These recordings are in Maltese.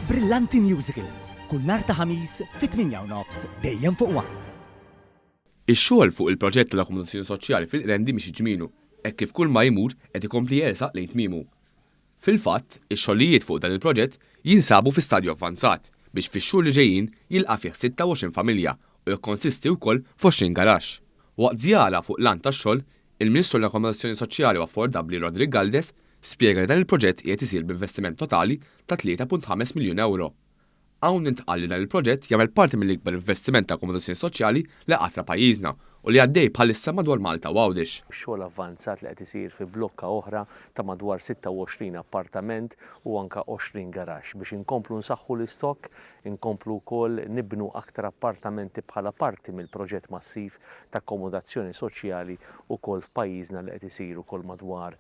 Brillanti Musicals, kull nhar ta' Ħamis fit-8 u nofs dejjem fuq One. Ix-xogħol fuq il-proġett tal-akkomodazzjoni soċjali fil-Qrendi miexi ġmielu, hekk kif kull ma jmur qed ikompli jersaq lejn tmiemu. Fil-fatt, ix-xogħlijiet fuq dan il-proġett jinsabu fi stadju avvanzat biex fix-xhur li ġejjin jilqa' fih 26 familja u jikkonsisti wkoll f'20 garaxx. Waqt żjara fuq lant tax-xogħol, il-Ministru l-Akkomodazzjoni Soċjali u Affordabbli Roderick Galdes spjega li dan il-proġett qiegħed isir b'investiment totali ta' 3.5 miljun euro. Hawn intqal li dan il-proġett jagħmel parti mill-ikbar investiment ta' akkomodazzjoni soċjali li qatt ra pajjiżna u li għaddej bħalissa madwar Malta u Għawdex. Xogħol avvanzat li qed isir fi blokka oħra ta' madwar 26 appartament u anka 20 garaxx biex inkomplu nsaħħu l-istokk, inkomplu wkoll nibnu aktar appartamenti bħala parti mill-proġett massiv ta' akkomodazzjoni soċjali wkoll f'pajjiżna li qed isir ukoll madwar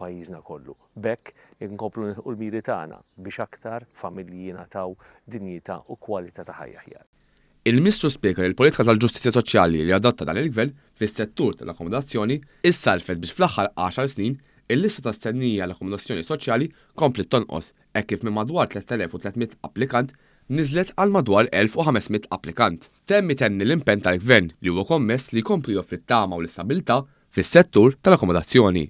pajjiżna kollu. B'hekk inkomplu nilħqu l-miri tagħna biex aktar familji jingħataw dinjità u kwalità ta' ħajja aħjar. Il-Ministru spjega li l-politika tal-ġustizzja soċjali li adotta dan il-Gvern fis-settur tal-akkomodazzjoni issarrfet biex fl-aħħar għaxar snin il-lista ta' stennija għall-akkomodazzjoni soċjali kompliet tonqos hekk kif minn madwar 3,300 applikant niżlet għal madwar 1,500 applikant. Temm itenni l-impenn tal-Gvern li huwa kommess li jkompli joffri t-tama u l-istabilità fis-settur tal-akkomodazzjoni.